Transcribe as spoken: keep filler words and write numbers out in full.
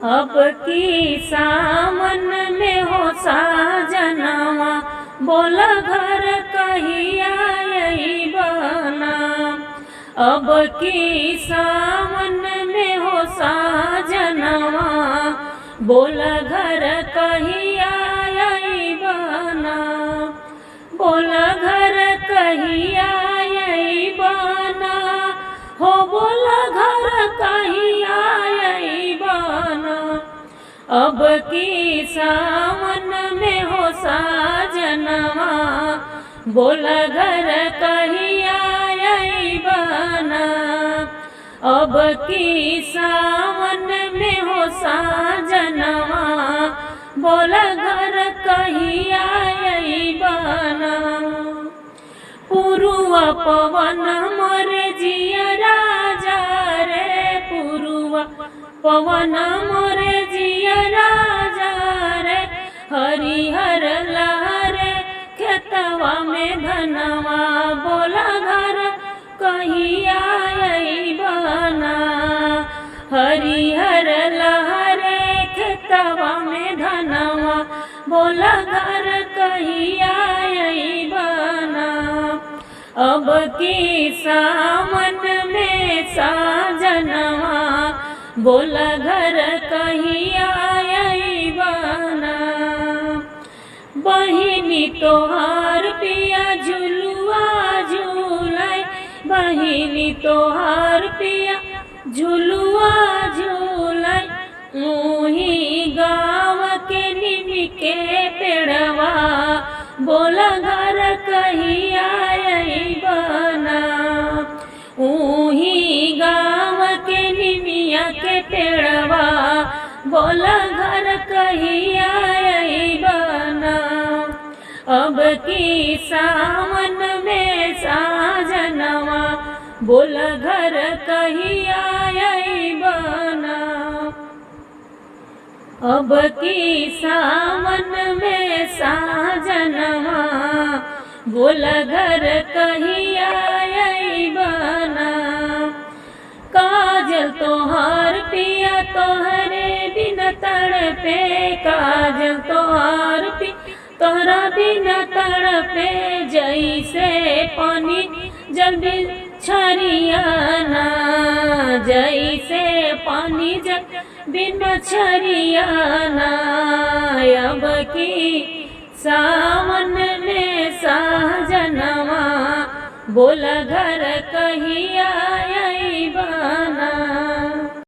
अब की सावन में हो साजनवा, बोला घर कहिया अइबना। अब की सावन में हो साजनवा, बोला घर कहिया अइबना। बोला घर कहिया अइबना, हो बोला घर कहिया अइबना। अब की सावन में हो साजनवा, बोला घर कहिया अइबना। अब की सावन में हो साजनवा, बोला घर कहिया अइबना। पुरुआ पवन मोरे जिया राजा रे, पुरुआ पवन मोरे जिया राजा रे, हरिहर लहरे खेतवा में धनवा, बोला घर कहिया अइबना। हरिहर लहरे खेतवा में धनवा, बोला घर कहिया अइबना। अब की सावन में साजनवा, बोला घर कहिया अइबना। बहिनी तोहार पिया झुलुआ झूलै, बहिनी तोहार पिया झुलुआ झूलै। ऊही गाँव के नीम के पेड़वा, बोला घर कहिया अइबना। ऊही गाँव के निमिया के पेड़वा, बोला घर कहिया अइबना। अब की सावन में साजनवा, बोला घर कहिया अइबना। अब की सावन में साजनवा, बोला घर कहिया अइबना। काजल तोहार पिया तोहरे बिन तड़पे, काजल तोहार पिया तोहरा बिन तड़पे, जइसे पानी जल बिन मछरिया ना, जइसे पानी जल बिन मछरिया ना। अब की सावन में साजनवा, बोला घर कहिया अइबना।